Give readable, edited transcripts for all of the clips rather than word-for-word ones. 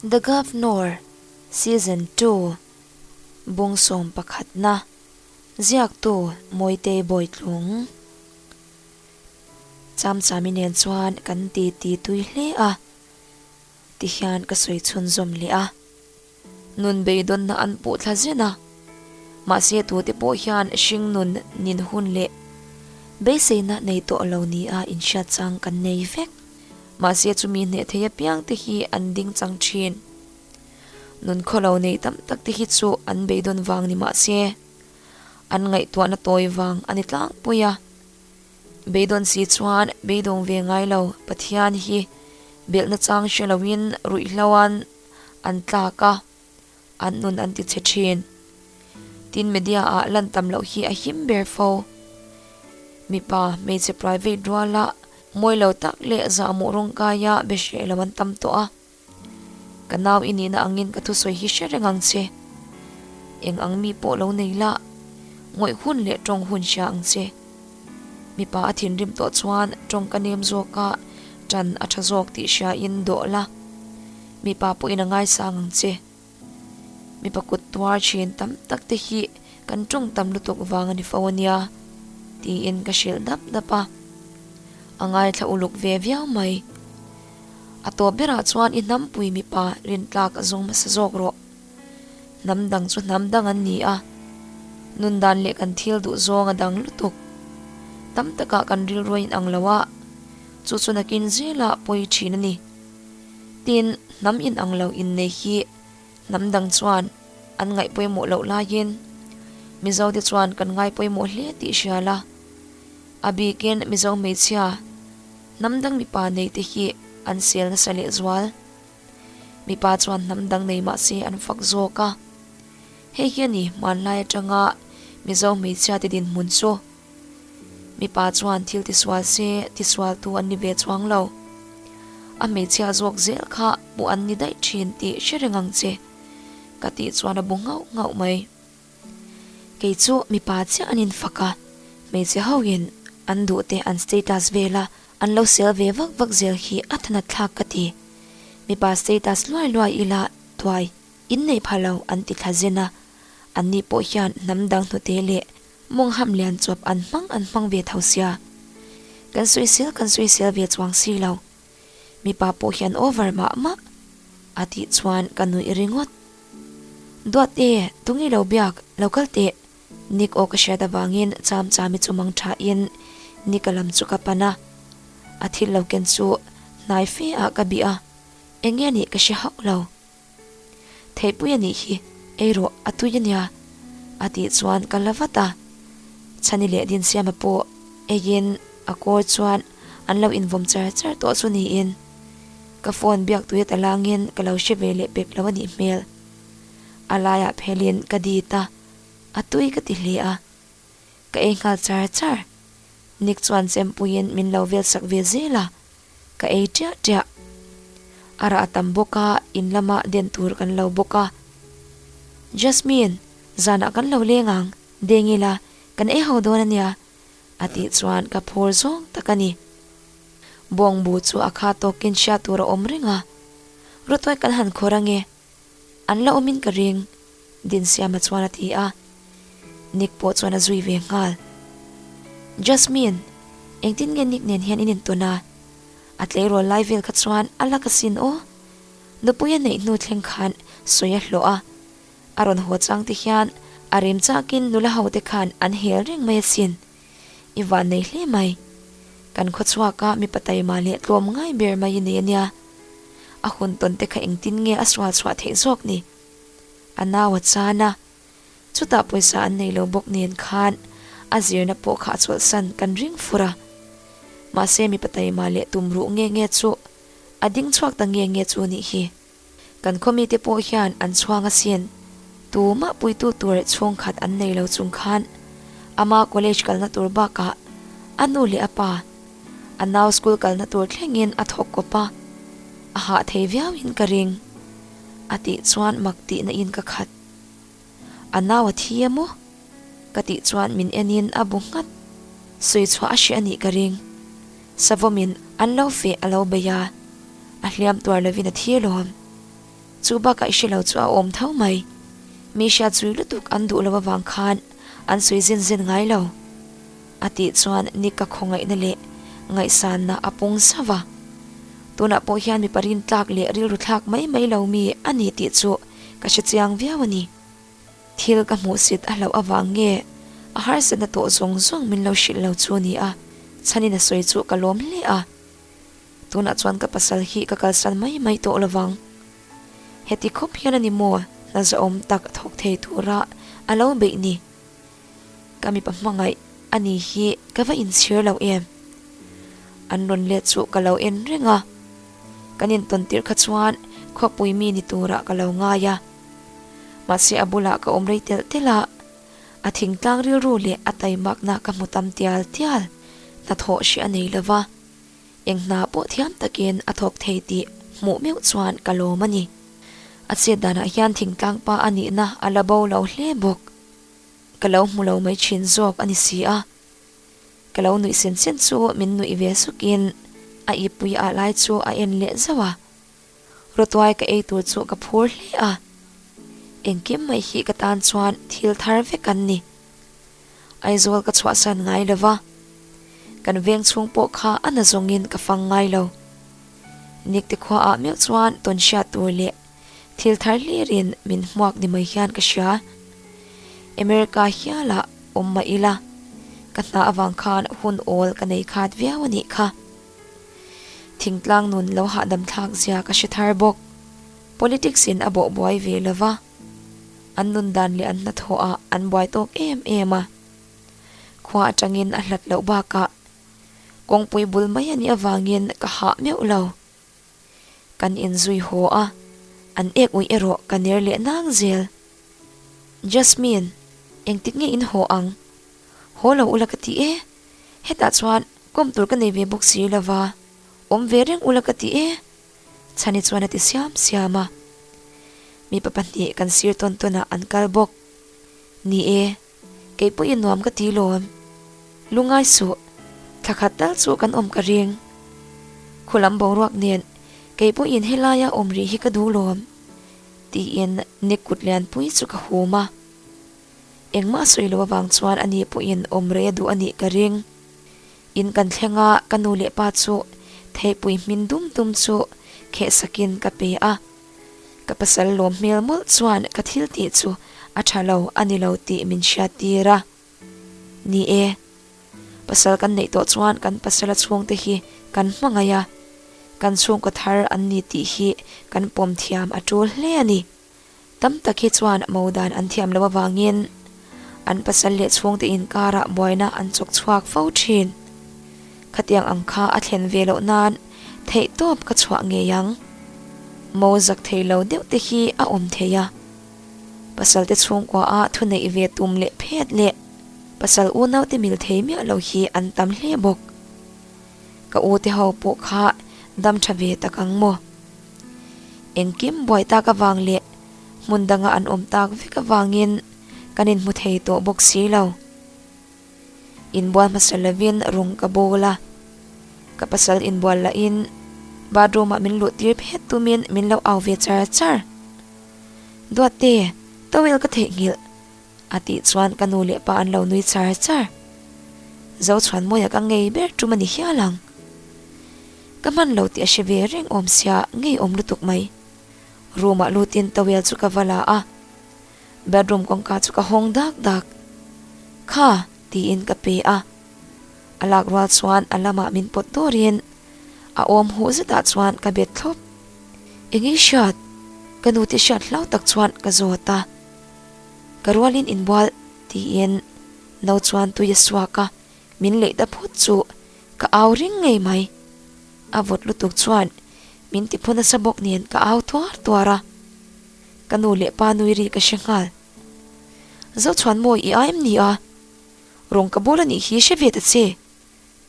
The Governor, Season ii, Bung sawmpakhatna, Ziaktu Mawitei Bawitlung. Chamchami nen chuan kan titi tui hle a, tihian ka sawi chhunzawm leh a. Nun beidawnna an puh thla zen a, mahse tute pawh hian hringnun nin hun leh beiseina nei tawh lo nia inhriat chang kan nei vek. Mahse chumi hneh thei apiang te hi an ding chang thin. Nun khawlo nei tam tak te hi chu an beidawn vang ni mahse an ngaihtuahna tawi vang a ni tlangpui a. Beidawn si chuan beidawng ve ngai lo Pathian hi belhna chang hre loin ruihhloan an tlak a, an nun an ti chhe thin. Tin media ah lan tam loh hi a him ber fo. Mipa hmeichhe private ruala mawi lo tak leh zahmawh rawngkaia be hreh lo an tam tawh a. Ka nau i nihna angin ka thusawi hi hre reng ang che. Eng ang mi pawh lo nei la, ngawih hun leh tawng hun hria ang che. Mipa a thinrim tawh chuan tawng ka nem zawk a, tan a tha zawk tih hria in dawh la. Mipa pawhin a ngaisang ang che. Mipa kut tuar thin tam tak te hi kan tawng tam lutuk vang a ni fo ania, tiin ka hrilh dap dap a. A ngaithla uluk ve viau mai. A tawp berah chuan i hnampui mipa rintlak a zawng hmasa zawk rawh. Hnam dang chu hnam dang an ni a, nun dan leh kan thil duh zawng a dang lutuk. Tam takah kan rilru a inang lo a, chu chu nakin zela pawi thin a ni. Tin, hnam inang lo innei hi hnam dang chuan an ngaih pawimawh loh laiin Mizo te chuan kan ngai pawimawh hle tih hria la. A bikin Mizo hmeichhia hnam dang mipa nei te hi an sel nasa lehzual. Mipa chuan hnam dang nei mah se an fak zawk a. Hei hi a ni hmanlai atanga Mizo hmeichhia te dinhmun chu. Mipa chuan thil tisual se tisualtu an ni ve chuang lo. A hmeichhia zawk zel kha hmuh an ni daih thin tih hre reng ang che ka tih chuan a bu nghauh nghauh mai. Kei chu mipa chiah an infak a, hmeichhe hoin an duh te an status vel a, an lo sel ve vak vak zel hi a thanat thlak ka ti. Mipa status luai luai ila tuai inneih pha lo an ti thla zen a, anni pawh hian hnam dang hnute leh mawng ham lian chawp an hmang an hmang ve tho sia. Kan sawisel kan sawisel ve chuang si lo. Mipa pawh hian over mah mah a tih chuan ka nuih ringawt. Duat e, tunge lo biak, lo kal teh. Nick aw ka hriat avangin cham chami chu mang thain Nick-a lam chu ka pan a. A thil lo ken chu hnai fe ah ka bih a, eng nge nih ka hre hauh lo. Theihpui a nih hi, ei rawh, a tui a nia, a tih chuan ka la vat a. Chhani leh Dinsiama pawh eiin a kawl chuan an lo invawm char char tawh chu niin. Ka phone biak tuia ta langin ka lo hre ve leh pek lo a nih hmel. A laiah phelin ka dit a, a tui ka ti hle a. Ka ei nghal char char. Nick chuan chempuiin min lo vel sak ve zel a, ka ei tiah tiah. A rah a tam bawk a, in lama den tur kan lo bawk a. Jasmine, zanah kan lo leng ang, deng ila, kan ei ho dawn a nia, a tih chuan ka phur zawng tak a ni. Bawngbu chu a kha tawkin hriat tur a awm reng a, Rawtuai kan han khawr ange, an la awmin ka ring, Dinsiama chuan a ti a, Nick pawh chuan a zui ve nghal. Jasmine, engtin nge Nick nen hian in intawn a? A tleirawl lai vel kha chuan a lak asin aw. Nupui a neih hnu thleng khan sawi a hlawh a, a rawn haw chang te hian a rem chakin nula ho te khan an hel reng mai asin. I van nei hle mai. Kan khawchhuaka mipa taima leh tlawm ngai ber mai i nei ania. A hun tawn te kha engtin nge a sual chhuah theih zawk ni? A nau a chan a, chutah pawisa an nei lo bawk nen khan a zirna pawh kha a chawlhsan kan ring fur a. Mahse mipa taima leh tum ruh nge nge chu a ding chhuak ta nge nge chu nih hi. Kan khawmite pawh hian an chhuang asin. Tumah puitu tur chhungkhat an nei lo chung khan ama college kalna tur bakah a nu leh a pa, a nau school kalna tur thlengin a thawk kawp a, a hah thei viauin ka ring. A tih chuan mak tihna in ka khat. A nau a thi a maw? Ka tih chuan min enin a bu nghat. Sawi chhuah a hreh a nih ka ring. Savawmin an lo feh a lo bei a, a hliam tuar lovin a thi alawm. Chu bakah i hre lo chu a awm tho mai. Mi hriat zui lutuk an duh lo avang khan an sawi zen zen ngai lo. A tih chuan Nick ka khawngaihna leh ngaihsanna a pung sauh a. Tunah pawh hian mipa rintlak leh rilru thlak mai mai lo mi a ni tih chu ka hre chiang viau a ni. Thil ka hmuhsit a hlauh avang nge a harsatna tawh zawng zawng min lo hrilh lo chu a ni a, chhanin a sawi chu ka lawm hle a. Tunah chuan ka pasal hi ka kalsan mai mai tawh lovang. Heti khawp hian a ni maw hna zahawm tak thawk thei tura a lo beih ni? Ka mipa hmangaih a ni hi ka va inchhir lo em? An rawn let chu ka lo en reng a, kan intawn tirh kha chuan khawpui mi ni turah ka lo ngai a. Mahse a bulah ka awm rei telh telh a, a thingtlang rilru leh a taimakna ka hmu tam tial tial, hnathawh hrih a nei lova. Eng hna pawh thiam takin a thawk thei tih hmuh meuh chuan ka lawm a ni. A chet danah hian thingtlang pa a nihna a la bo lo hle bawk. Ka lo hmu lo mai thin zawk a ni si a. Ka lo nuih sen sen chu min nuih ve sukin a ipui ah lai chu a en leh zauh a. Rawtuai ka ei tur chu ka phur hle a. Engkim mai hi ka tan chuan thil thar vek an ni. Aizawl ka chhuahsan ngai lo va, kan veng chhung pawh kha a na zawngin ka fang ngai lo. Nikte khuaah meuh chuan tawn hriat tur leh thil thar hlirin min hmuak ni mai hian ka hria. America hialah awm mah ila, ka hna avang khan hun awl ka nei khat viau a nih kha. Thingtlang nun lo hahdam thlak zia ka hre thar bawk. Politics in a bawh buai ve lo va. An nun dan leh an hnathawh ah an buai tawk em em a. Khua atangin a hlat loh bakah kawngpui bul mai a nih avangin ka hah meuh lo. Kan inzui haw a, an ek uih erawh ka ner leh nang zel. Jasmine, engtik nge in haw ang? Haw lo ula ka ti e. Hetah chuan kawm tur ka nei ve bawk si lova, awm ve reng ula ka ti e. Chhani chuan a ti siam siam a. Mipa pahnih kan sir tawn tawn ah an kal bawk. Ni e, kei pawhin nuam ka ti lawm. Lungai suh, thla khat tal chu kan awm ka ring. Khulam boruak nen kei pawhin helaia awm rih hi ka duh lawm, tiin Nick kut lianpui chu ka hum a. Engmah sawi lo avang chuan ani pawhin awm rei a duh a nih ka ring. In kan thleng a, ka nu leh pa chu theipui hmin dum dum chu kheh sakin ka pe a. Ka pasal lawm hmel mawlh chuan ka thil tih chu a tha lo a ni lo tih min hriat tir a. Ni e, pasal kan neih tawh chuan kan pasala chhungte hi kan hmangaih a, kan chhungkaw thar an ni tih hi kan pawm thiam a tul hle a ni. Tam tak hi chuan mo dan an thiam loh avangin an pasal leh chhungte inkarah buaina an chawk chhuak fo thin. Khatiang ang kha a thlen ve loh nan theihtawp ka chhuah ngei ang. Mo zak thei lo deuh te hi a awm thei a. Pasal te chhungkua a thuneih ve tum leh phet leh pasal unau te mil thei miah lo hi an tam hle bawk. Ka u te ho pawh kha dam tha ve tak ang maw? Engkim buai tak avang leh hmun danga an awm tak vek avangin kan inhmu thei tawh bawk si lo. Inbual hmasa lovin rawng ka bawl a, ka pasal inbual lahin bathroom ah min luh tir phet tumin min lo au ve char char. Duatte, towel ka theihnghilh. A tih chuan ka nu leh pa an lo nui char char. Zochhuanmawia ka ngei ber tum a ni hial ang. Ka hman lo tih a hre ve reng awm sia ngei awm lutuk mai. Room ah lutin towel chu ka va la a, bedroom kawngka chu ka hawng dak dak. Kha! tiin ka pe a. A lak rual chuan a lamah min pawt dawrin a awm huh zetah chuan ka bet thlawp. Eng i hriat? Ka nu te hriat hlau tak chuan ka zawt a. Ka rualin inbual tiin no chuan tui a suak a, min leih ta phut chu ka au ring ngei mai. A vawt lutuk chuan min ti phu nasa bawk nen ka au tuar tuar a, ka nu leh pa nui ri ka hre nghal. Zochhuanmawi i ai em ni a? Rawng ka bawl a nih hi hre ve ta che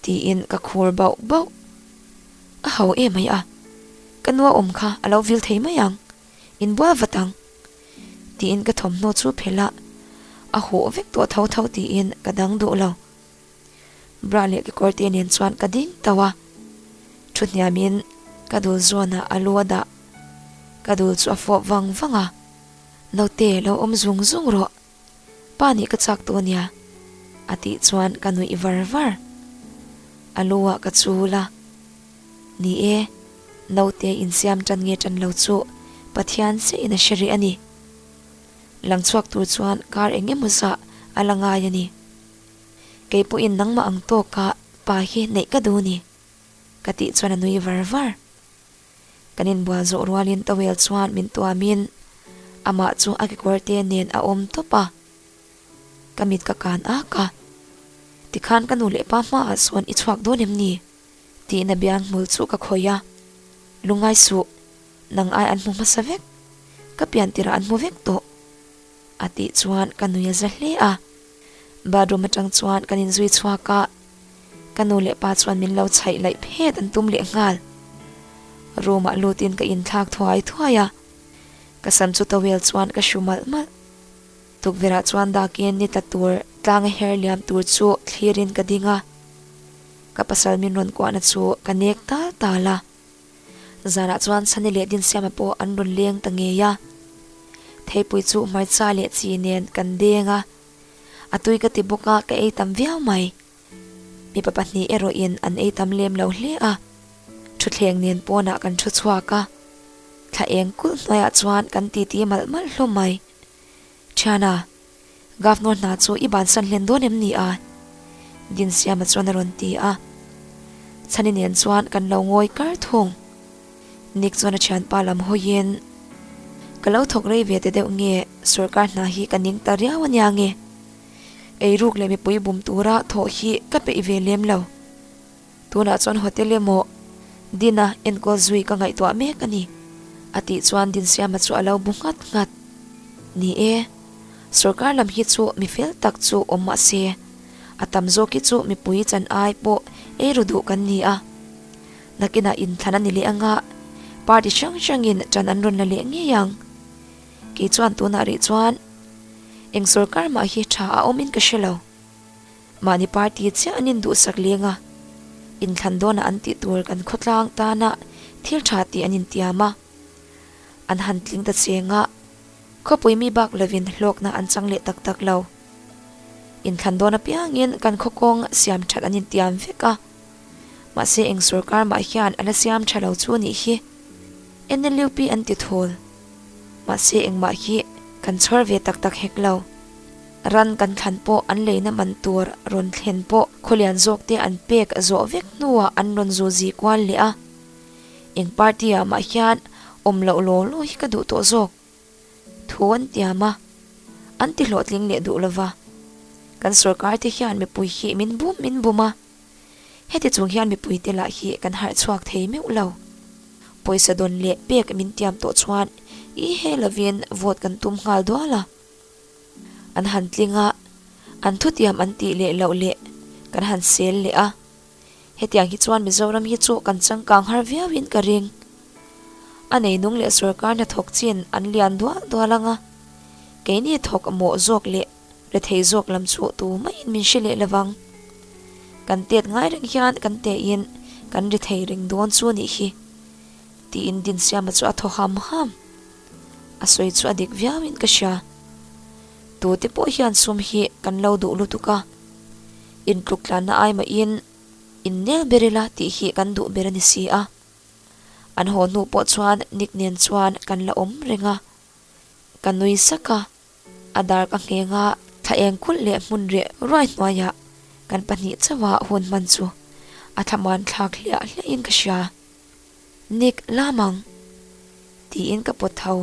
tiin ka khur bauh bauh. A ho em mai a, ka nu a awm kha a lo vil thei mai ang. Inbual vat ang. Tiin ka thawmhnaw chu phelh a, a huh vek tawh tho tho tiin ka dang duh lo. Bra leh kekawr te nen chuan ka ding tauh a, thu hniamin ka dul zawnah a lu a dah. Ka dul chu a fawp vang vang a, Naute lo awm zung zung rawh, pa nih ka chak tawh ania a tih chuan ka nuih var var. A lu ah ka chul a, Ni e, naute insiam tan nge tan lo chu Pathian chiah in a hre rih a ni. Lang chhuak tur chuan kar eng emaw zah a la ngai a ni. Kei pawhin nangmah ang tawka pa hi neih ka duh ni, ka tih chuan a nui var var. Kan inbual zawh rualin towel chuan min tuamin amah chu a kekawr te nen a awm tawp a, ka mit ka kan ak a, Tikhan ka nu leh pa hmaah sawn i chhuak dawn em ni? Tiin a biang hmul chu ka khawih a, Lungngai suh, nang ai an hmu hmasa vek, ka pian tirah an hmu vek tawh a tih chuan ka nui a za hle a. Bathroom atang chuan kan inzui chhuak a, ka nu leh pa chuan min lo chhaih laih phet an tum leh nghal. Room ah lutin ka inthlak thuai thuai a, ka sam chu towel chuan ka hru malh malh. Tukverh ah chuan dakin ni tla tur tlang a her liam tur chu thlirin ka ding a, ka pasal min rawn kuahna chu ka nek tal tal a. Zanah chuan Chhani leh Dinsiama pawh an rawn leng ta ngei a. Theipui chu hmarcha leh chi nen kan deng a, a tui ka ti bawk a ka ei tam viau mai. Mipa pahnih erawhin an ei tam lem lo hle a, thutthleng nen pawnah kan thu chhuak a, thla eng kulh hnuaiah chuan kan titi malh malh hlawm mai. Thiana, Governor hna chu i bansan hlen dawn em ni a? Dinsiama chuan a rawn ti a. Chhani nen chuan kan lo ngawi kar thung. Nick chuan a thianpa lam hawiin, Ka lo thawk rei ve te deuh nge sorkar hna hi ka ning ta riau ania nge? Eiruk leh mipui bum tura thawh hi ka peih ve lem lo. Tunah chuan hotel emaw Dina enkawl zui ka ngaihtuah mek a ni, a tih chuan Dinsiama chu a lo bu nghat nghat. Ni e, sorkar lam hi chu mi fel tak chu awm mah se, a tam zawk hi chu mipui chan ai pawh ei ru duh kan ni a. Nakinah inthlan a ni leh anga party hrang hrangin ṭan an rawn la leh ngei ang. Kei chuan tunah rih chuan eng sorkar mah hi ṭha a awmin ka hre lo. Mahni party chiah an induhsak leng a, inthlan dawnah an tih tur kan khawtlang tana thil tha tih an intiam a. An han tling ta cheng a, khawpui mi bak lovin hlawkna an chang leh tak tak lo. Inthlan dawn apiangin kan khaw kawng siam that an intiam vek a, mahse eng sorkar mah hian a la siam tha lo chu nih hi. NLUP an ti thul, mahse engmah hi kan chhawr ve tak tak hek lo. Ran kan thlan pawh an leina man tur rawn thlen pawh khawlian zawk te an pek zawh vek hnuah an rawn zu zi kual leh a. Eng party ah mah hian awm loh law law hi ka duh tawh zawk. Thu an tiam a, an ti hlawhtling leh duh lova. Kan sorkar te hian mipui hi min bum min bum a. Heti chung hian mipui te lah hi kan harh chhuak thei meuh lo. Pawisa dawn leh pek min tiam tawh chuan i he lovin vote kan tum nghal dual a. An han tling a, an thutiam an tih leh loh leh kan han sel leh a. Hetiang hi chuan Mizoram hi chu kan changkang har viauin ka ring. A neinung leh sorkar hnathawk chin an lian dual dual ang a, keini thawk mawh zawk leh rethei zawk lam chu tu maiin min hre leh lovang. Kan tet ngai reng hian kan tein kan rethei reng dawn chu nih hi, tiin Dinsiama chu a thaw ham ham. A sawi chu a dik viauin ka hria. Tute pawh hian sum hi kan lo duh lutuk a, intluk tlanna ai mahin innel ber ila tih hi kan duh ber a ni si a. An haw hnu pawh chuan Nick nen chuan kan la awm reng a, ka nui sak a, a dar ka ngheng a, thla eng kulh leh hmun reh ruai hnuaiah kan pahnih chauha hun hman chu a thlamuan thlak hliah hliahin ka hria. Nick lamang tiin ka pawt tho.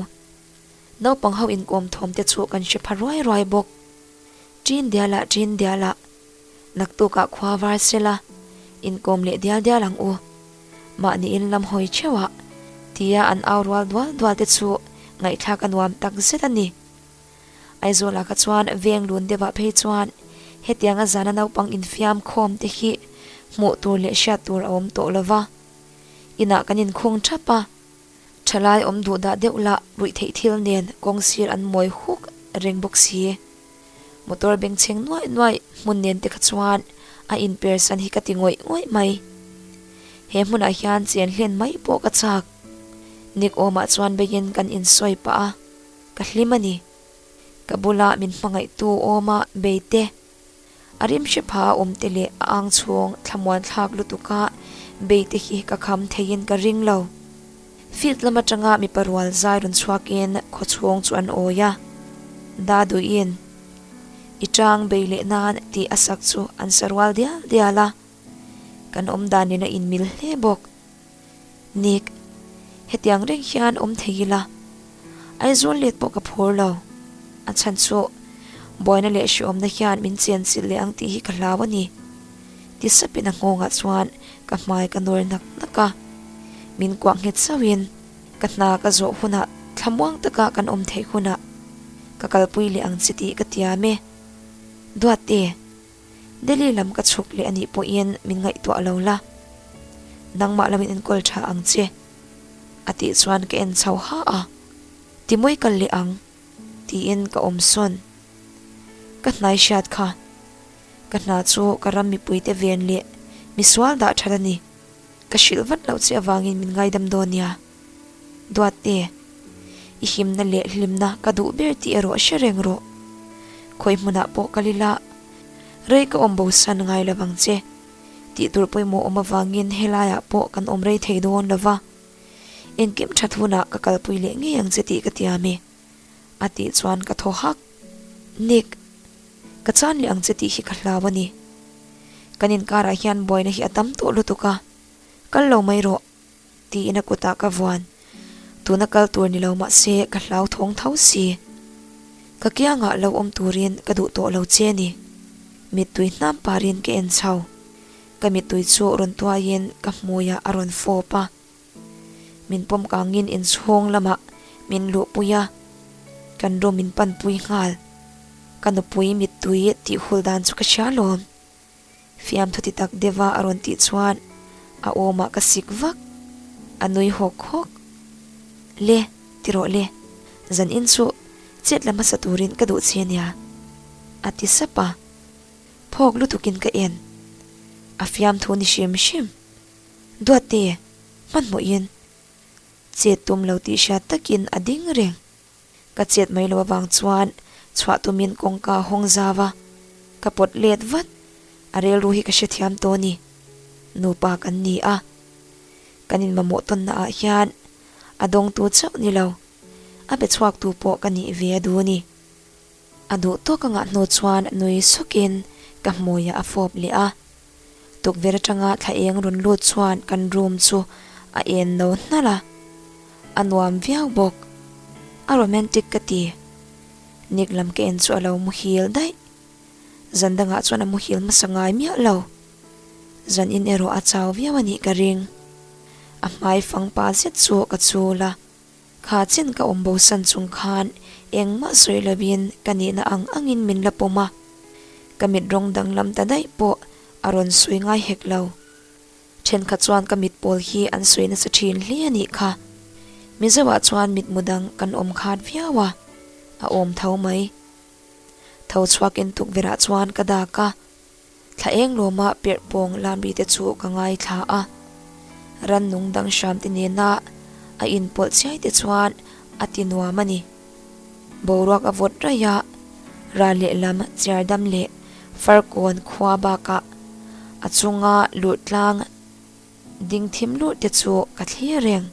Naupang ho inkawm thawm te chu kan hre pha ruai ruai bawk. Ṭin dial ah ṭin dial ah naktukah khua var sela inkawm leh dial dial ang u. Mahni in lam hawi theuh ah tia an au rual dual dual te chu ngaihthlak a nuam tak zet a ni. Aizawl ah kha chuan veng lun deuh ah phei chuan hetianga zana naupang infiam khawm te hi hmuh tur leh hriat tur a awm tawh lova. Inah kan inkhung thap a, thalai awm duh dah deuh lah ruih theih thil nen kawng sir an mawi huk reng bawk si. Motor bengchheng nuaih nuaih hmun nen te kha chuan a inpersan hi ka ti ngawih ngawih mai. He hmunah hian chen hlen mai pawh ka chak. Nick awmah chuan beiin kan insawi pah a, ka hlim a ni. Ka bula min hmangaihtu awma bei te, a rim hre pha a awm te leh a ang chhung thlamuan thlak lutuka bei te hi ka kham theiin ka ring lo. Field lam atanga mipa rual zai rawn chhuakin khawchhung chu an awi a, Daduiin i tang bei leh nan tih a sak chu an sa rual dial dial a, kan awm dan in a inmil hle bawk. Nick, hetiang reng hian awm thei ila, Aizawl let pawh ka phur lo. A chhan chu buaina leh hreawmna hian min chenchilh leh ang tih hi ka hlau a ni. Ti sapin a nghawngah chuan ka hmai ka nawr nak nak a, min kuah nghet chauhin ka hna ka zawh hunah thlamuang taka kan awm theih hunah ka kalpui leh ang che tih ka tiam e. Duatte, Delhi lam ka chhuk leh anih pawhin min ngaihtuah lo la, nangmah lo in enkawl tha ang che a tih chuan ka en chho ha a, Timawi kal leh ang tiin ka awm sawn. Ka hnai hriat kha. Ka hna chu ka ram mipuite ven leh misual dah that a ni. Ka hrilh vat loh che avangin min ngaidam dawn nia. Duatte, i himna leh hlimna ka duh ber tih erawh hre reng rawh. Khawi hmunah pawh kal ila, rei ka awm bosan ngai lo vang che. Tih tur pawimawh awm avangin helaiah pawh kan awm rei thei dawn lo va. Engkim that hunah ka kalpui leh ngei ang che tih ka tiam e. A tih chuan ka thaw hak. Nick, ka chan leh ang che tih hi ka hlau a ni. Kan inkarah hian buaina hi a tam tawh lutuk a, kal lo mai rawh tiin a kutah ka vuan. Tuna kal tur ni lo mah se ka hlau thawng tho si. Ka kiangah lo awm turin ka duh tawh lo che ni. Mittui hnam parin ka en chho. Ka mittui chu rawn tuaiin ka hmuiah a rawn fawp a. Min pawm kangin inchhung lamah min luhpui a, kan room min panpui nghal. Ka nupui mittui tih hul dan chu ka hria lawm. Fiamthu ti tak deuha a rawn tih chuan a awmah ka sik vak. A nui hawk hawk. Le, ti rawh le, zan in chu chet la hmasa turin ka duh che nia, a ti sap a. Phawk lutukin ka en. A fiamthu ni hrim hrim. Duatte, hmanhmawhin chet tum lo tih hriat takin a ding reng. Ka chet mai lo avang chuan chhuah tumin kawngka a hawng zau a, ka pawt let vat. A rilru hi ka hrethiam tawh a ni. Nupa kan ni a, kan inmamawh tawnna ah hian a dawngtu chauh ni lo, a be chhuaktu pawh ka nih ve a duh a ni. A duh tawk a ngah hnu chuan nui sukin ka hmuiah a fawp leh a. Tukverh atanga thla eng rawn lut chuan kan room chu a en no hnalh a, a nuam viau bawk. A romantic ka ti. Nick lam ka en chu a lo muhil daih. Zan dangah chuan a muhil hmasa ngai miah lo. Zan in erawh a chau viau a nih ka ring. A hmai fang pa zet chu ka chul a. Kha chin ka awm bosan chung khan engmah sawi lovin ka nihna ang angin min la pawm a, ka mit rawng danglam ta daih pawh a rawn sawi ngai hek lo. Thenkhat chuan ka mit pawl hi an sawi nasa thin hle a nih kha. Mizoah chuan mitmu dang kan awm khat viau a, a awm tho mai. Tho chhuakin tukverhah chuan ka dak a. Thla eng lawma perh pawng lamri te chu ka ngaithla a, rannung dang hram te nena a inpawlh chiai te chuan a ti nuam a ni. Boruak a vawt raih a, ral lehlam chiar dam leh farkawn khua bakah a chunga luh tlang ding thim luh te chu ka thlir reng.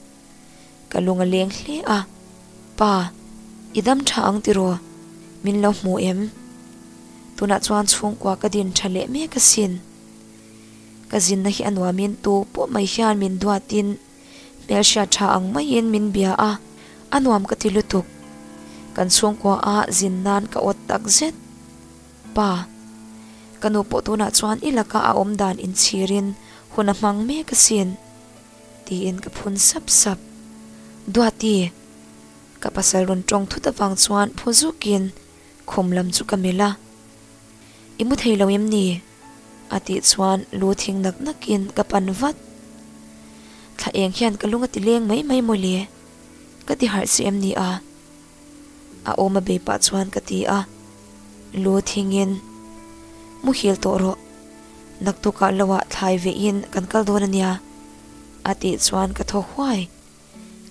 Ka lung a leng hle a, Pa, i dam tha ang tiraw? Min lo hmu em? Tunah chuan chhungkua ka din tha leh mek asin. Ka zinna hi a nuamin tu pawh mai hian min duatin hmelhriat tha ang maiin min bia a, a nuam ka ti lutuk. Kan chhungkua a zin nan ka awt tak zet. Pa, ka nu pawh tunah chuan i laka a awm dan inchhirin hun a hmang mek asin. Tiin ka phun sap sap. Duati! Ka pasal rawn tawng thut avang chuan phu zukin khum lam chu ka melh a. I mu thei lo em ni? A tih chuan lu thing nak nakin ka pan vat. Thla eng hian ka lung a ti leng mai mai mawle. Ka ti harh che em ni a? A awm a bei pah chuan ka ti a. Lu thingin, Muhil tawh rawh. Naktukah loah thlai vehin kan kal dawn a nia, a tih chuan ka thaw huai.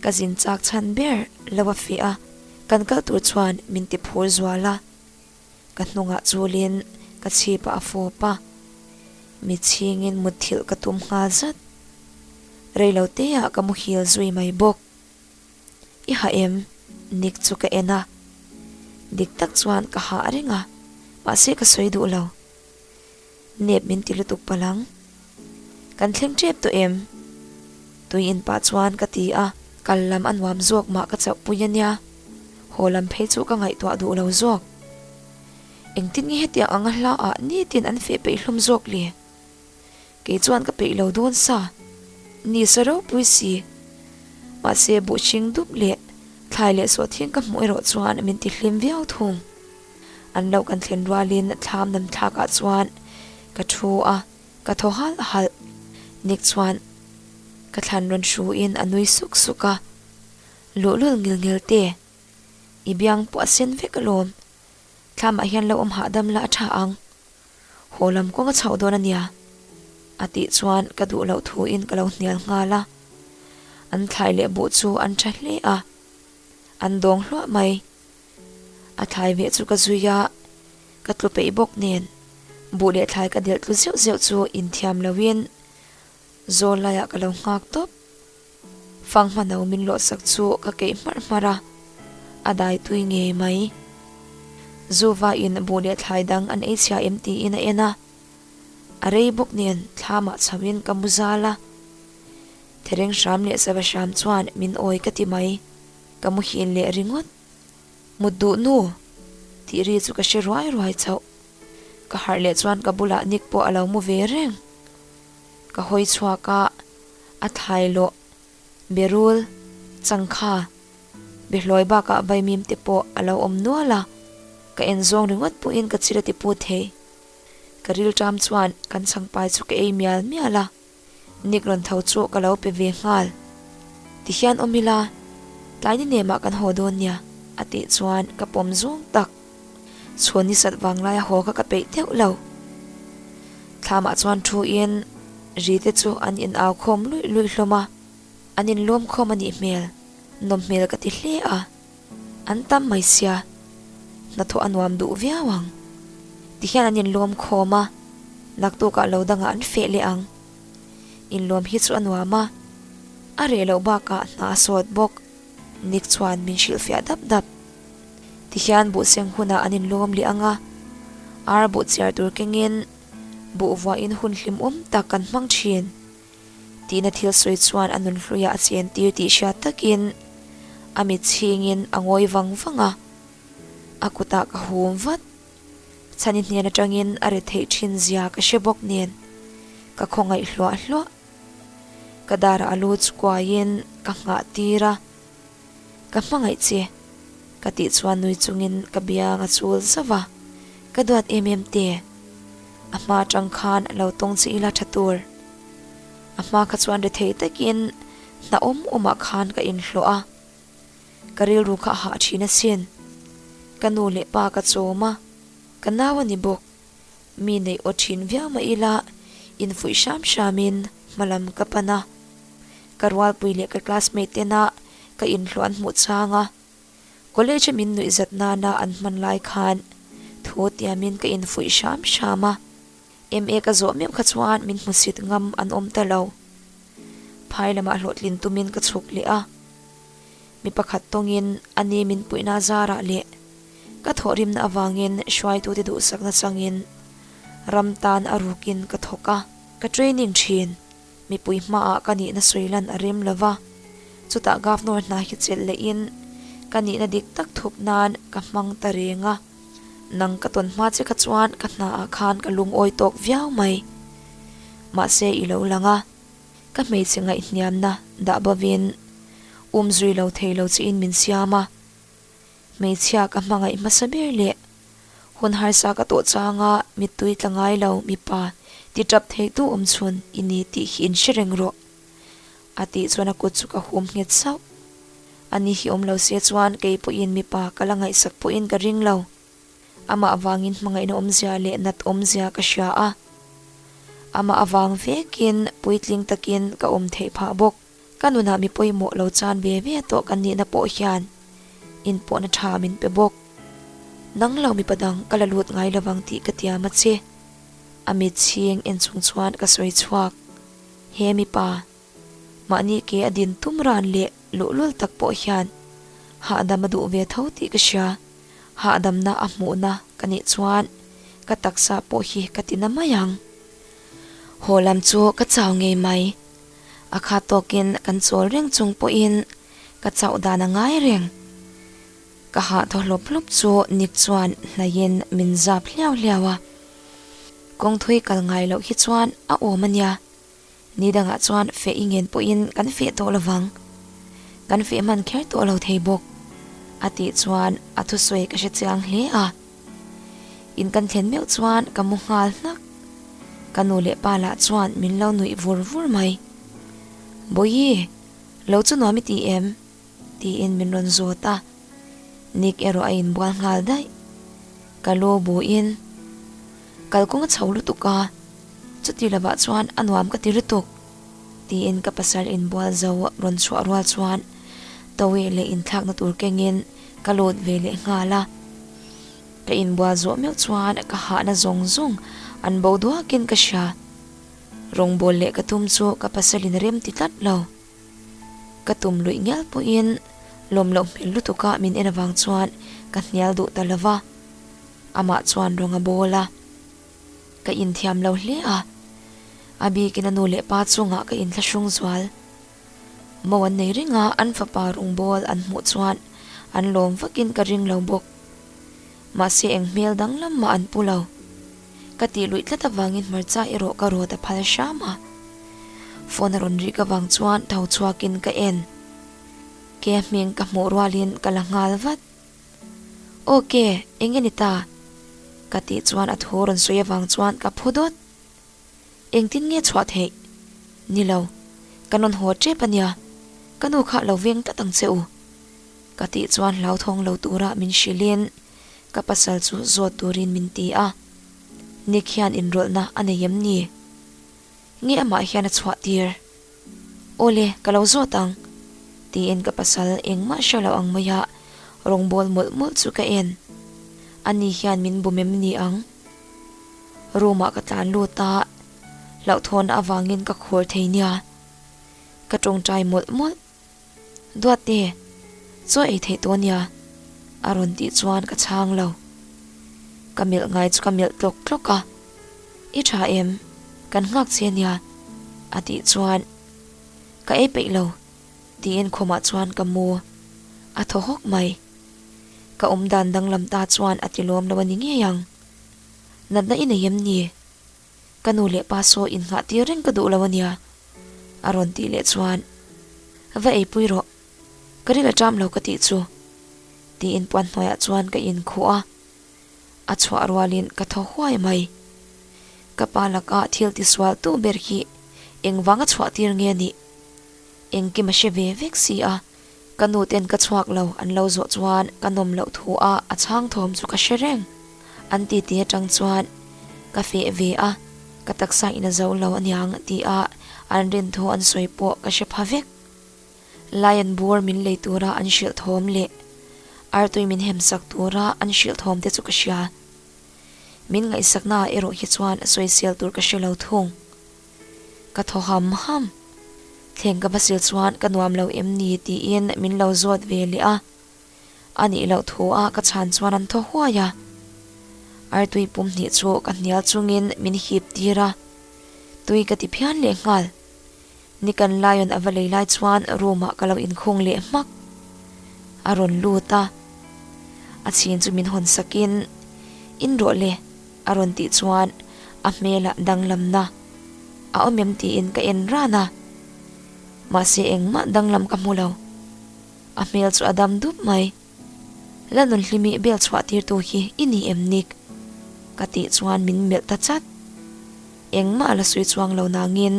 Ka zin chak chhan ber lo a feh a, kan kal tur chuan min ti phur zual a. Ka hnungah chulin ka chhipah a fawp a, mit chhingin mutthilh ka tum nghal zat. Reilo teah ka muhil zui mai bawk. I hah em? Nick chu ka en a. Dik tak chuan ka hah reng a, mahse ka sawi duh lo. Nep min ti lutuk palh ang. Kan thleng tep tawh em? Tui in pah chuan ka ti a. Kal lam a nuam zawk mah ka chauh pui a nia. Haw lam phei chu ka ngaihtuah duh lo zawk. Engtin nge hetiang anga hla ah nitin an feh peih hlawm zawk le? Kei chuan ka peih lo dawn sa. Ni sa ropui si. Mahse buh hring dup leh thlai leh sawhthing ka hmuh erawh chuan min ti hlim viau thung. An lo kan thlen rualin thlam nam thlakah chuan ka thu a, ka thaw halh halh. Nick chuan ka thlan rawn hruin a nui suk suk a, Luhlul ngil ngil te, i biang pawh a sen vek alawm. Thlamah hian lo awm hahdam la a tha ang. Haw lam kawng a chhoh dawn a nia, a tih chuan ka duh loh thuin ka lo hnial nghal a. An thlai leh buh chu an tha hle a, an dawng hluah mai. A thlai veh chu ka zui a, ka tlu peih bawk nen buh leh thlai ka delh tlu zeuh zeuh chu inthiam loin zawl laiah ka lo nghak tawp. Fanghma no min lawhsak chu ka keih hmarh hmarh a, a dai tui ngei mai. Zuva in buh leh thlai dang an ei chhia em tiin a en a, a rei bawk nen thlamah chho in ka mu zal a. Thereng hram leh sava hram chuan min awi ka ti mai. Ka muhil leh ringawt. Mut duh nu! Tih ri chu ka hre ruai ruai chauh. Ka harh leh chuan ka bulah Nick pawh a lo mu ve reng. Ka hawi chhuak a, a thlai lawh, berul, changkha, behlawi bakah vaimim te pawh a lo awm nual a, ka en zawng ringawt pawhin ka chil a ti put thei. Ka rilṭam chuan kan changpai chu ka ei mial mial a. Nick rawn tho chu ka lo pe ve nghal. Tihian awm ila, tlai ni nemah kan haw dawn nia, a tih chuan ka pawm zawng tak. Chhuan ni sat vang laia haw kha ka peih deuh lo. Thlamah chuan thu in ri te chu an in au khawm luih luih hlawm a, an in lawm khawm a nih hmel, nawm hmel ka ti hle a. An tam mai sia, hnathawh a nuam duh viau ang. Tihian an inlawm khawm a, naktukah lo dangah an feh leh ang. Inlawm hi chu a nuam a, a reh loh bakah hna a sawt bawk. Nick chuan min hrilhfiah dap dap. Tihian buhseng hunah an inlawm leh ang a, ar buh chiar tur kengin buh vuahin hun hlimawm tak kan hmang thin. Tihna thil sawi chuan a nunhluiah a chen tir tih hriat takin a mit chhingin a ngawi vang vang a, a kutah ka hum vat. Chhani hnen atangin a ri theih thin zia ka hre bawk nen ka khawngaih hluah hluah. Ka darah a lu chu kuaiin ka nghah tir a, Ka hmangaih che, ka tih chuan nui chungin ka biang a chul zauh a, ka duat em em te. A hma atang khan lo tawng che ila tha tur. A hma kha chuan rethei takin hna awm awmah khan ka inhlawh a, ka rilru kha a hah thin asin. Ka nu leh pa ka chawm a, ka nau a ni bawk. Mi neih aw thin viau mah ila infuih hram hramin hmalam ka pan a. Ka rualpui leh ka classmate tena ka inhlawh an hmuh chang a, college a min nuih zat nana an hman lai khan thu tiamin ka infuih hram hram a, MA ka zawh meuh kha chuan min hmusit ngam an awm ta lo. Phai lamah hlawhtlin tumin ka chhuk leh a, mi pakhat tawngin a ni min puihna zarah leh ka thawhrimna avangin hruaitute duhsakna changin ram tan a rukin ka thawk a, ka training thin. Mipui hmaah ka nihna sawi lan a rem lo va, chutah Governor hna hi chelh lehin ka nihna dik tak thup nan ka hmang ta reng a. Nang ka tawn hma che kha chuan ka hnaah khan ka lungawi tawk viau mai. Mahse i lo lang a, ka hmeichhe ngaihhniamna dah bovin umzui lo thei lo chiin min siam a. Hmeichhia ka hmangaih hmasa ber leh hun harsa ka tawh changa mittui tla ngai lo mipa ti tap theitu awm chhun i ni tih hi in hre reng rawh. A tih chuan a kut chu ka hum nghet sauh. Ani hi awm lo se chuan kei pawhin mipa ka la ngaihsak pawhin ka ring lo. Amah avangin hmangaihna awmzia leh nat awmzia ka hria a. Amah avang vekin puitling takin ka awm theih phah bawk. Ka nunah mi pawimawh lo chan ve ve tawh kan nihna pawh hian inpawhna tha min pe bawk. Nang lo mipa dang ka la lut ngai lovang tih ka tiam a che. A mit chhing en chung chuan ka sawi chhuak. He mipa, mahni ke a din tum ran leh luhlul tak pawh hian hahdam a duh ve tho tih ka hria. Hahdamna a hmuhna ka nih chuan ka taksa pawh hi ka ti na mai ang. Haw lam chu ka chau ngei mai. A khat tawkin kan chawl reng chung pawhin ka chauh dan a ngai reng. Ka hah thaw hlawp hlawp chu Nick chuan hnaihin min zap hliau hliau a. Kawngthui kal ngai loh hi chuan a awm a nia. Ni dangah chuan feh i ngen pawhin kan feh tawh lovang. Kan feh hman kher tawh lo thei bawk. A tih chuan a thusawi ka hre chiang hle a. In kan thlen meuh chuan ka mu nghal hnak. Ka nu leh pa lah chuan min lo nuih vur vur mai. Bawihi, lo chu nuam i ti em? Tiin min rawn zawt a. Nick erawh a inbual nghal daih. Ka lu buin kalkawng a chho lutuk a, chuti lovah chuan a nuam ka ti lutuk. Tiin ka pasal inbual zo rawn chhuah rual chuan tawih leh inthlakna tur kengin ka lut ve leh nghal a. Ka inbual zawh meuh chuan ka hahna zawng zawng an bo duakin ka hria. Rawngbâwl leh ka tum chu ka pasalin rem ti tlat lo. Ka tum luih ngial pawhin lawm loh hmel lutuka min en avang chuan ka hnial duh ta lo va. Amah chuan rawng a bawl a. Ka inthiam lo hle a. A bikin a nu leh pa chungah ka inthlahrung zual. Mo an nei reng a, an fapa rawngbâwl an hmuh chuan an lawm vakin ka ring lo bawk. Mahse eng hmel danglam mah an pu lo. Ka tih luih tlat avangin hmarcha erawh ka rawt a phal hram a. Phone a rawn rik avang chuan tho chhuakin ka en. Ke hming ka hmuh rualin ka la nghal vat. Aw ke, eng nge ni ta? Ka tih chuan a thu rawn sawi avang chuan ka phu dawt. Engtin nge chhuah theih? Ni lo, kan rawn haw tep a nia, ka nu kha lo veng tlat ang che u. Ka tih chuan hlauthawng lo tura min hrilhin ka pasal chu zawt turin min ti a. Nick hian inrawlhna a nei em ni? Nge amah hian a chhuah tir? Awle, ka lo zawt ang, tiin ka pasal engmah hre lo ang maia rawngbâwl mawlh mawlh chu ka en. Ani hian min bum em ni ang? Room-ah ka tlan lut a, hlauhthawn avangin ka khur thei nia. Ka tawngtai mawlh mawlh. Duatte, chaw ei theih tawh nia, a rawn tih chuan ka chhang lo. Ka melh ngai chu ka melh tlawk tlawk a, I tha em? Kan nghak che nia, a tih chuan ka ei peih lo, tiin khumah chuan ka mu. A thaw hawk mai. Ka awm dan danglam ta chuan a ti lawm lo a ni ngei ang. Natna i nei em ni? Ka nu leh pa saw innghah tir reng ka duh lo a nia, a rawn tih leh chuan, Va eipui rawh, ka ril a ṭam lo ka tih chu, tiin puan hnuaiah chuan ka inkhuh a, a chhuah rualin ka thaw huai mai. Ka pa laka thil tisual tu ber hi engvanga chhuah tir nge nih? Engkim a hre ve vek si a. Ka nu ten ka chhuak lo an lo zawh chuan ka nawm loh thu a a chhang thawm chu ka hre reng. An titi atang chuan ka feh ve a, ka taksa in a zo lo aniang ti a an rin thu an sawi pawh ka hre pha vek. Lion bur min lei tura an hrilh thawm leh artui min hem sak tura an hrilh thawm te chu ka hria. Min ngaihsakna ah erawh hi chuan sawisel tur ka hre lo thung. Ka thaw ham ham. Thleng ka va sil chuan ka nuam lo em ni tiin min lo zawt ve leh a. A nih loh thu a ka chhan chuan an thaw huai a. Artui pum hnih chu ka hnial chungin min hip tir a. Tui ka ti phian leh nghal. Nikan Lion a va lei lai chuan room ah ka lo inkhung leh hmak. A rawn lut a. A chhin chu min hawn sakin, In rawh le. A rawn tih chuan a hmelah danglamna a awm em tiin ka en ran a, mahse engmah danglam ka hmu lo. A hmel chu a dam dup mai. La nunhlimi bel chhuah tirtu hi i ni em Nick? Ka tih chuan min melh ta chat. Engmah a la sawi chuang lo nangin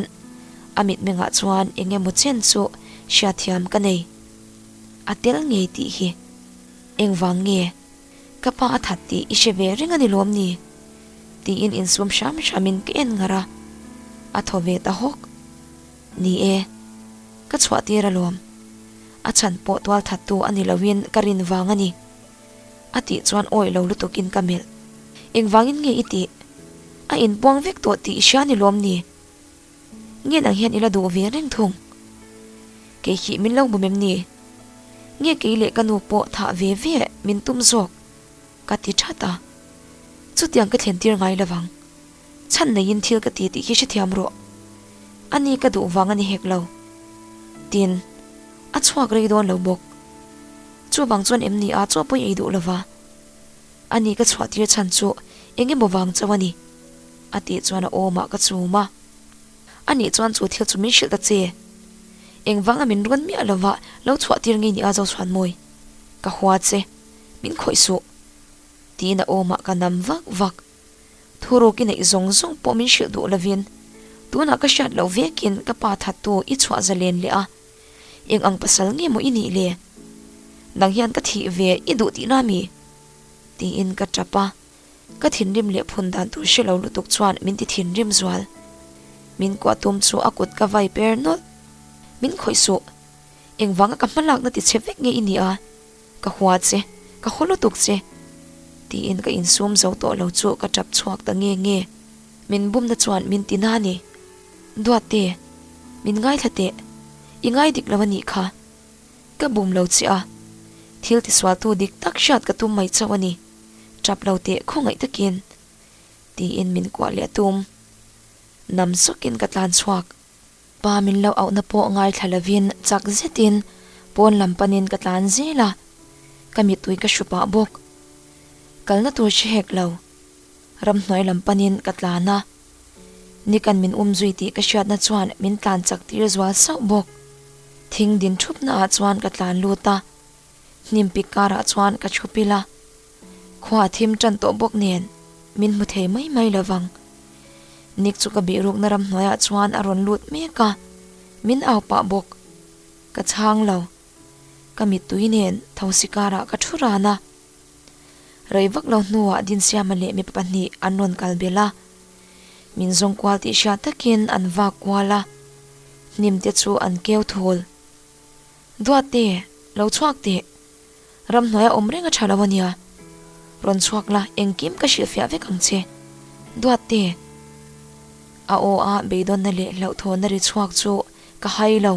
a mitmengah chuan eng emaw chen chu hriatthiam ka nei. A tel ngei tih hi engvang nge? Ka pa a that tih i hre ve reng a ni lawm ni? Tiin insum hram hramin ka en ngar a, a thaw ve ta hawk. Ni e. Ka chhuah tir alawm. A chhan pawh tual thattu a ni loin ka rin vang a ni. A tih chuan awih lo lutukin ka melh. Engvangin nge i tih? A inpuang vek tawh tih i hria ni lawm ni? Nge nang hian i la duh ve reng thung? Kei hi min lo bum em ni? Nge kei leh ka nu pawh thah ve ve min tum zawk? Ka ti that a. Chutiang ka thlen tir ngai lovang. Chhan neiin thil ka ti tih hi hrethiam rawh. Ani ka duh vang a ni hek lo. Tin, a chhuak rei dawn lo bawk. Chuvang chuan em ni a chaw pawi ei duh lova? Ani ka chhuah tir chhan chu eng emaw vang chauh a ni. A tih chuan a awmah ka chum a. Anih chuan chu thil chu min hrilh ta che. Engvanga min rawn miah lova lo chhuah tir ngei ni a Zochhuanmawi? Ka hua che. Min khawih suh. Tiin a awmah ka nam vak vak. Thuruk i neih zawng zawng pawh min hrilh duh lovin tunah ka hriat loh vekin ka pa thattu i chhuah zalen leh a. Eng ang pasal nge maw i nih le? Nang hian ka thih ve i duh tihna mi? Tiin ka tap a. Ka thinrim leh phun dan tur hre lo lutuk chuan min ti thinrim zual. Min kuah tum chu a kut ka vai per nawlh. Min khawih suh. Engvanga ka hmalakna ti chhe vek nge i nih a? Ka hua che, ka haw lutuk che. Tiin ka insum zo tawh lo chu ka tap chhuak ta nge nge. Min bumna chuan min ti na ni. Duatte, min ngaithla teh. I ngai dik lo a nih kha. Ka bum lo che a. Thil tisualtu dik tak hriat ka tum mai chauh a ni. Tap lo teh khawngaih takin. Tiin min kuah leh a tum. Nam sawkin ka tlan chhuak. Pa min lo auhna pawh ngaithla lovin chak zetin pawn lam panin ka tlan zel a, ka mittui ka hru pah bawk. Kalna tur hre hek lo. Ramhnuai lam panin ka tlan a, Nikan min um zui tih ka hriatna chuan min tlan chak tir zual sauh bawk. Thing din thupna ah chuan ka tlan lut a, hnim pik karah chuan ka thu pil a. Khua a thim tan tawh bawk nen min hmu thei mai mai lo vang. Nick chu ka bihrukna ramhnuaiah chuan a rawn lut mek a, min au pah bawk. Ka chhang lo. Ka mittui nen thosi karah ka thu ran a. Rei vak lo hnuah Dinsiama leh mipa pahnih an rawn kal belh a. Min zawng kual tih hriat takin an vak kual a, hnim te chu an keu thul. Duatte, lo chhuak teh. Ramhnuai a awm reng a tha lo a nia. Rawn chhuak la, engkim ka hrilhfiah vek ang che. Duatte. A aw a beidawnna leh hlauhthawnna ri chhuak chu ka hai lo.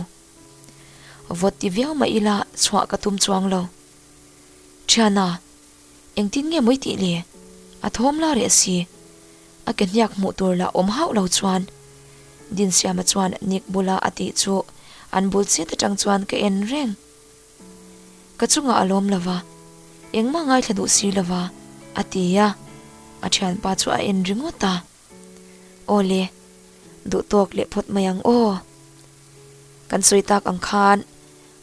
Vawt ti viau mah ila chhuah ka tum chuang lo. Thiana, engtin nge mawi tih le? A thawm la reh si. A ke hniak hmuh tur lah awm hauh lo chuan. Dinsiama chuan Nick bula a tih chu an bul chet atang chuan ka en reng. Ka chungah a lawm lova, engmah ngaithla duh si lova, a ti a, a thianpa chu a en ringawt a. Aw le, duh tawk leh phawt mai ang aw. Kan sawi tak ang khan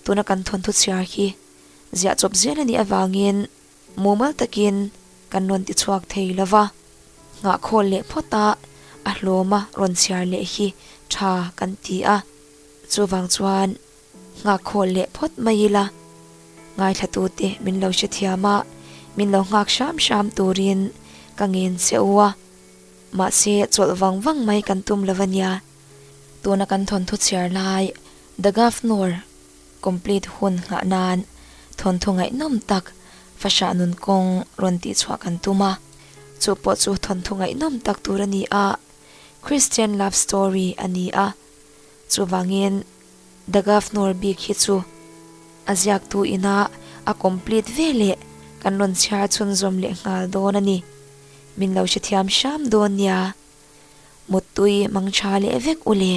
tuna kan thawnthu chhiar hi ziah chawp zel a nih avangin mumal takin kan rawn ti chhuak thei lova, nghahkhawl leh phawt a a hlawma rawn chhiar leh hi tha kan ti a, chuvang chuan Nghak khawl leh phawt mai ila, ngaithlatute min lo hrethiam a, min lo nghak hram hram turin ka ngen che u a. Mahse, chawlh vang vang mai kan tum lo a nia. Tuna kan thawnthu chhiar lai The Governor complete hun nghah nan thawnthu ngaihnawm tak fahrah nun kawng rawn tihchhuah kan tum a. Chu pawh chu thawnthu ngaihnawm tak tur a ni a, Christian love story a ni a. Chuvangin The Governor bik hi chu a ziaktu ina a complete ve leh kan rawn chhiar chhunzawm leh nghal dawn a ni. Min lo hrethiam hram dawn nia. Muttui mang tha leh vek u le.